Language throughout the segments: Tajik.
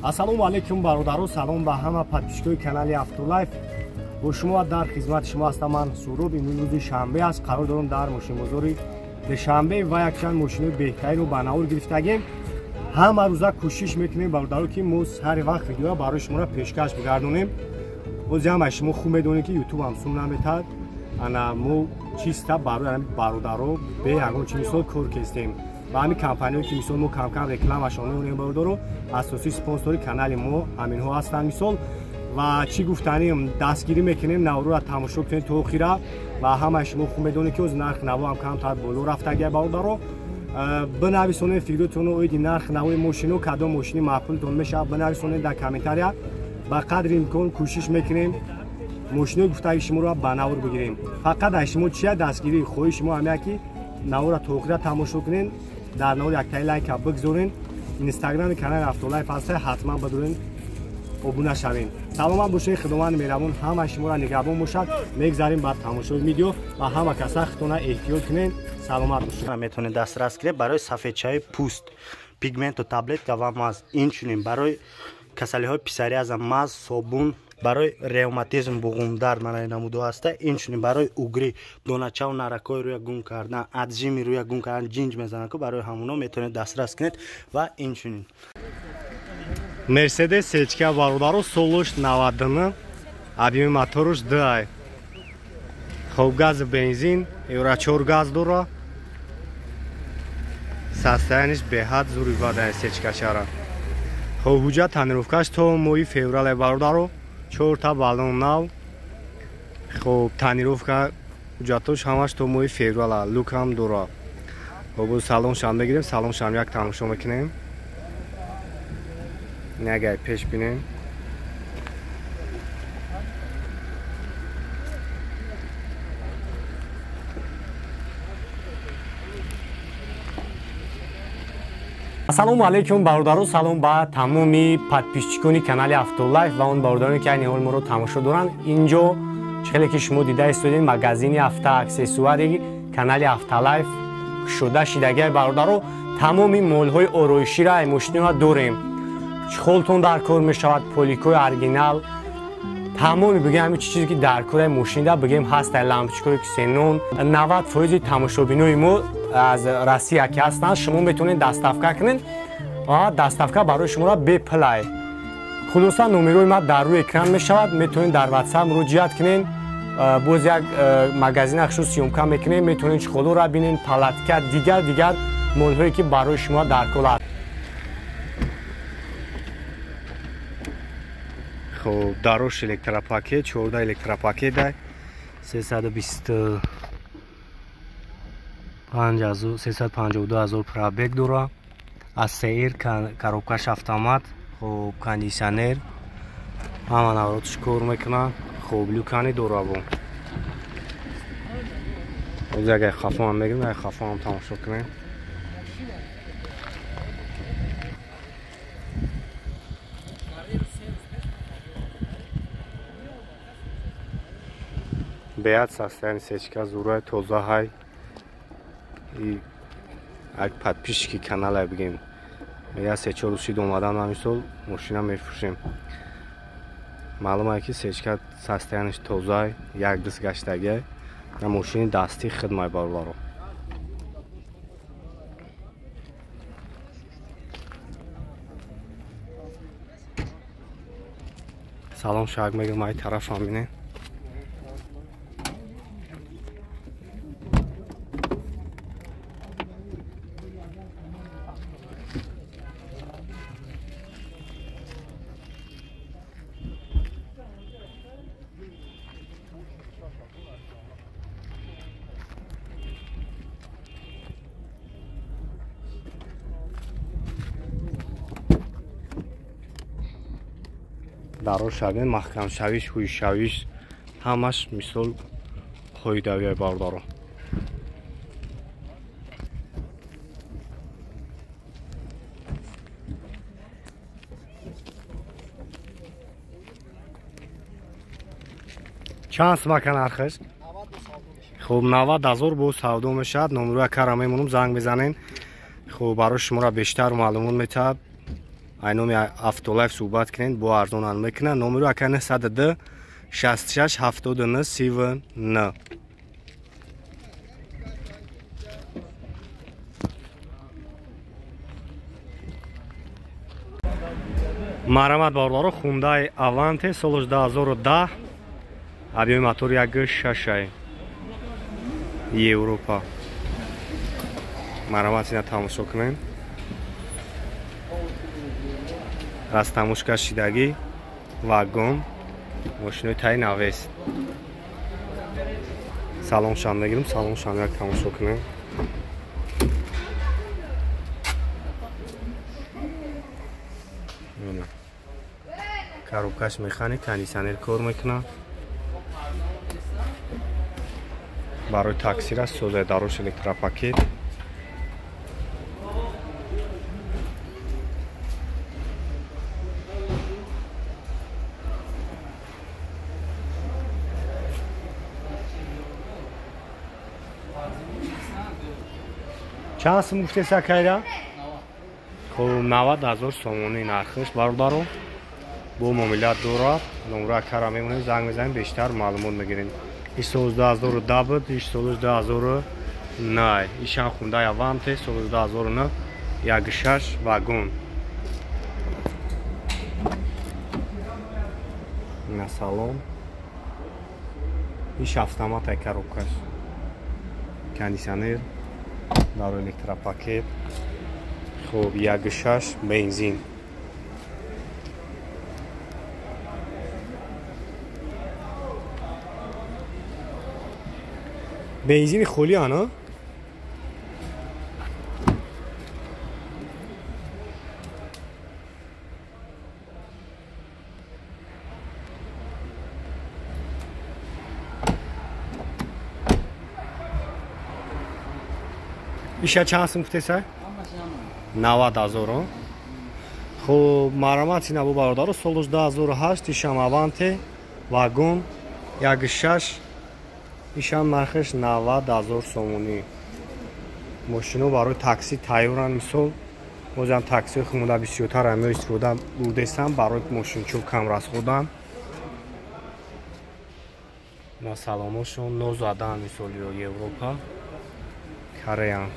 Ассалому алайкум бародаро, салом ба ҳама подписчикои канали Автолайф. Бо шумо дар хизмати шумо ҳастам ман Суроб. Имрӯз рӯзи шанбе аст, қарор дорам дар мошинбозори Душанбе ва якчанд мошинои беҳтаринро ба навор гирифтагем. Ҳама рӯза кӯшиш мекунем бародаро, ки мо сари вақт видеоро барои шуморо пешкаш бигардонем. Бози ҳамаи шумо хуб медонед, ки ютуб ҳам сум наметаҳад. Ана мо чиста барои бародаро бе ягон чи мисол кор кестем. Ба ҳамин компаниҳое ки мисол мо камкам рекламашон мекунем бародаро, асосии спонсори канали мо ҳаминҳо ҳастанд мисол. Ва чӣ гуфтанем, дастгирӣ мекунем, наврӯро тамошо кунед то охира. Ва ҳамаи шумо хуб медонед, ки оз нарх наво ҳам камтар боло рафтагия бародаро. Бинависонед фикротонро оиди нарх навои мошино, кадом мошини маъқултон мешавад, бинависонед дар комментария. Ба қадри имкон кӯшиш мекунем мошинои гуфтаги шуморо ба навор бигирем. Фақат аз шумо чия дастгирӣ, хоҳиши шумо ҳамия ки наворро то охира тамошо кунед, дар навор яктаи лайка бигзорен, инстаграми канали Автолайф ҳаста, ҳатман бидурен, обуна шавем. Саломат бошед, Худованди меҳрабон ҳамаи шуморо нигаҳбон бошад. Мегзарем ба тамошои видео ва ҳама каса худтона эҳтиёт кунед. Саломат бошед. Метавонед дастрас кунед барои сафедчаи пӯст, пигменту таблетка ва маз. Инчунин барои касалиҳои псориаза маз, собун, барои ревматизм, буғумдард манаи намудо ҳаста. Инчунин барои угри, доначаву наракҳои рӯя гум кардан, аджими рӯя гум кардан, ҷинҷ мезананд, ку барои ҳамуно метавонед дастрас кунед. Ва инчунин Мерседес сечка бародаро, солош 99, объеми моторуш 2. Хоб, гази бензин, евро 4 газ дора. Состояниш беҳад зури бадан сечкачара. Хоб, ҳуҷҷат тонировкаш то моҳи феврале бародаро, 4 та баллон нав. Хоб, тонировка ҳуҷҷатош ҳамаш то моҳи феврала, люкам дора. Хоб, салоншам мегирем, салоншам як тамошо мекунем. Агар пеш бинем, ассалому алайкум бародаро, салом ба тамоми подписчикони канали Автолайф ва он бародароне ки айни ҳол моро тамошо доранд. Инҷо хеле ки шумо дида истодед, магазини автоаксессуари канали Автолайф кушода шидагиай бародаро. Тамоми молҳои ороиширо ай мошиниро дорем. Чхолтон дар кор мешавад, поликои оригинал, тамоми бигем ҳамин чизе ки дар кораи мошинида бигем ҳаст, лампочкои ксенон. 90% тамошобинои мо аз Россия ки ҳастанд, шумо метавонед доставка кунед ва доставка барои шуморо бепулай. Хулоса, номерои ма дар рӯи экран мешавад, метавонед дар WhatsApp муроҷиат кунед. Боз як магазин ахшу съёмка мекунем, метавонед чхолоро бинед, палатка, дигар дигар молҳое ки барои шумо дар кор аст. Хоб, дарош электропакет, 14 электропакет дай, 325 352 ҳазор пробег дора. Аз сеир, коробкаш автомат, хоб, кондитсионер, ҳама наворотш кор мекунад. Хоб, люкани дораву. Боз агар хафоам мегирем, агар хафоам тамошо кунем. Беҳад состояни сечка зурай тоза ҳай. Як подписчики каналай бигем, я се-чор рӯз шид омадан, ҳамин мошина мефурӯшем. Маълум ки сечка состояниш тозай, як дис гаштагиай, на мошини дастӣ хидмай бародаро. Салом шаг мегирам, ай тарафам бинем. Даро шавем, маҳкамшавиш, ҳуйшавиш ҳамаш мисол қоидавия бародаро. Чанд сумака нархаш? Хуб, 90 ҳазор бо савдо мешавад. Номероя кара мемонам, занг мезанен. Хуб, барои шуморо бештар маълумот метаҳад. Ай номи Автолайф суҳбат кунед, бо арзонан мекунад. Номеру ака 902 66 79 39. Марамат бародаро, Hyundai Avante соли 2010, объёми мотор 1.6 Европа. Марамат ина тамошо кунем. Растамушка шидагӣ, вагон, мошинои таи навест. Салоншам мегирим, салоншам як тамошо кунем. Коробкаш механик, кондиционер кор мекунад. Барои таксира созай дарош электропакет. Чанд сум гуфтеса акайра? Хоб 90,000 сомонӣ нархиш бародаро. Бо муомилат дорад. Номро акара мемонем, занг мезанем, бештар маълумот мегирем. Иш соли 2010 буд, иш соли 2009. Ишам Hyundai Avante соли 2009, 1.6 вагон. Ина салон. Иш автомат ай коробкаш. Кондиционер, дар электропакет. Хоб 1.6 бензин. Бензини холи ана? Иша чанд сум гуфтеса? 90,000. Хоб марамат ина бу бародаро, соли 2008, ишам Аванте, вагон 1.6, ишам нархиш 90,000 сомонӣ. Мошино барои такси тайёранд. Мисол бозам таксиҳои хумуда бисёртар ҳамиҳо истифода бурдестам барои мошинчо кам расходан. На саломошон нозадан, мисол ё Европа, Кореян.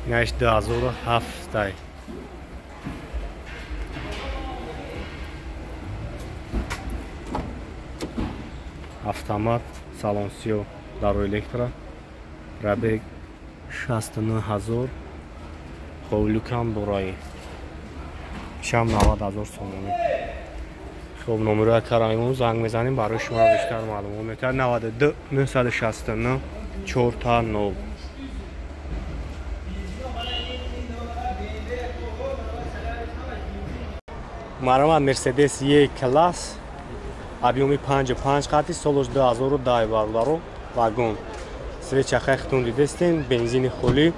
Инаш 2007. Автомат, салон сиё, даро электро, пробег 69,000, хоб люкам дораи. Ишам 90,000 сомонӣ. Хоб номеро акара мемонем, занг мезанем, барои шумо бештар маълумот метиҳад. 92 969 4 0. Марамат Mercedes E класс, объёми 5.5 қати, соли 2010 бародаро, вагон. Свеча хайтон дидестен, бензини холӣ,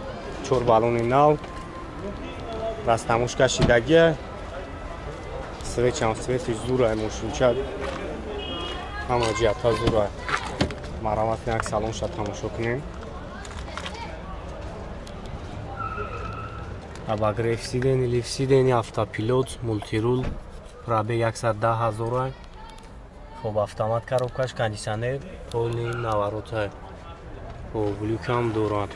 4 баллони нав, растамушка шидагия, свечам свети зура мошинча, ҳама ҷиҳатҳо зура. Марамат як салонша тамошо кунем. Обогрев сидени, лифт сидени, автопилот, мультирул, пробег 110,000. Хоб автомат коробкаш, кондиционер, полный наворота. Хоб люкам дорад.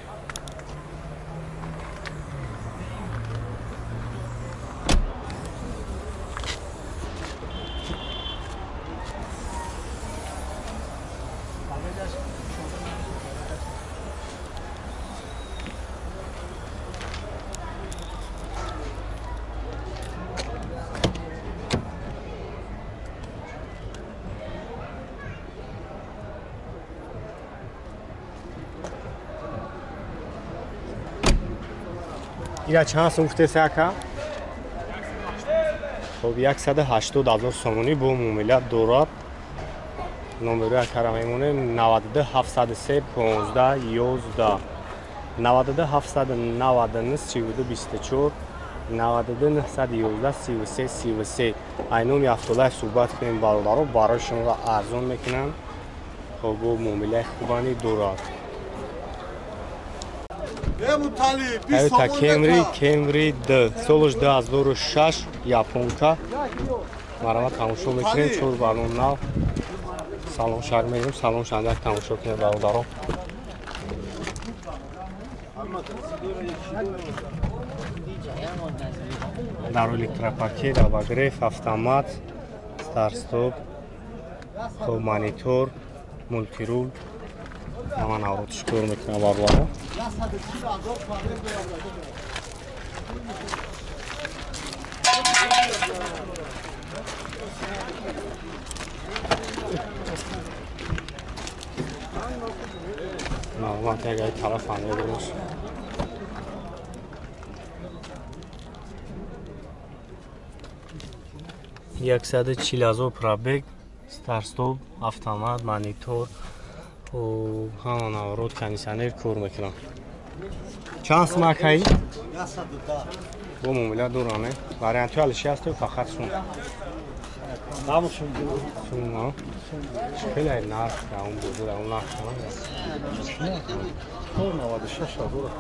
Ира чанд сум гуфтеса ака? Хоб 180,000 сомонӣ бо муомилат дорад. Номеро акара мемонем 92 703 15 11 92 799 32 24 92 911 33 33. Ай номи Автолайф суҳбат кунем бародаро, барои шуморо арзон мекунанд. Хоб бо муомилаи хубани дорад. Toyota Camry, Camry D, солаш 2006, японка. Марҳамат тамошо мекунем, чор балон нав. Салон шак мегирем, салон шандак тамошо кунем бародарон. Дар электропакет, обогрев, автомат, старт-стоп, хоб монитор, мультирул. Ҳама навротиш кор мекунам бародарон. Маълумот ягай тараф андедимаш. 140,000 пробег, старт-стоп, автомат, монитор, ҳама наворот, кондиционер кор мекунам. Чанд сумак ҳай? Бо муомила дорам, вариантҳои алиши ҳасту фақат сум. Сум, хеле нарх, он бозор, он нарх То 96,000.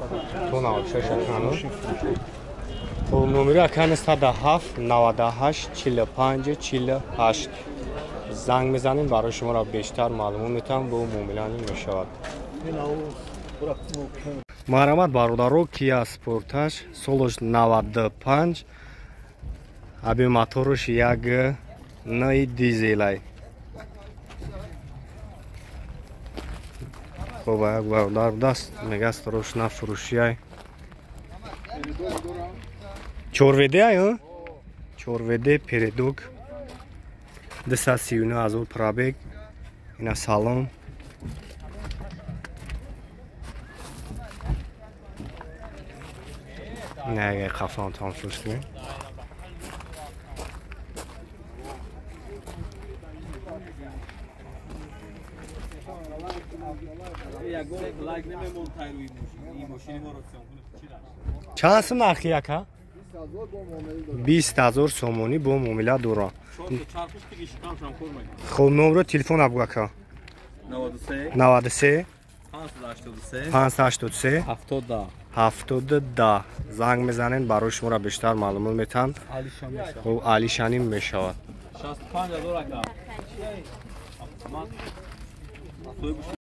То 96,000. Хоб номери ака 907 98 45 48. Занг мезанем, барои шуморо бештар маълумот метавам, бо муомила мешавад. Марҳамат бародаро, Kia Sportage солаш 95, аби мотораш 1.9 дизелай. Хоб як бародар даст мега строш нафурӯшиай. 4WD ай, 4WD передок 239,000 пробег. Ина салон. Не, қафон тамошо кунем. Чанд сум нархи яка? 20,000 сомонӣ бо муомила дорам. Хоб номро телефон абгу ака. 93 583 70. Занг мезанем, барои шуморо бештар маълумот метаҳанд. Хоб алишаним мешавад. 65,000 ака.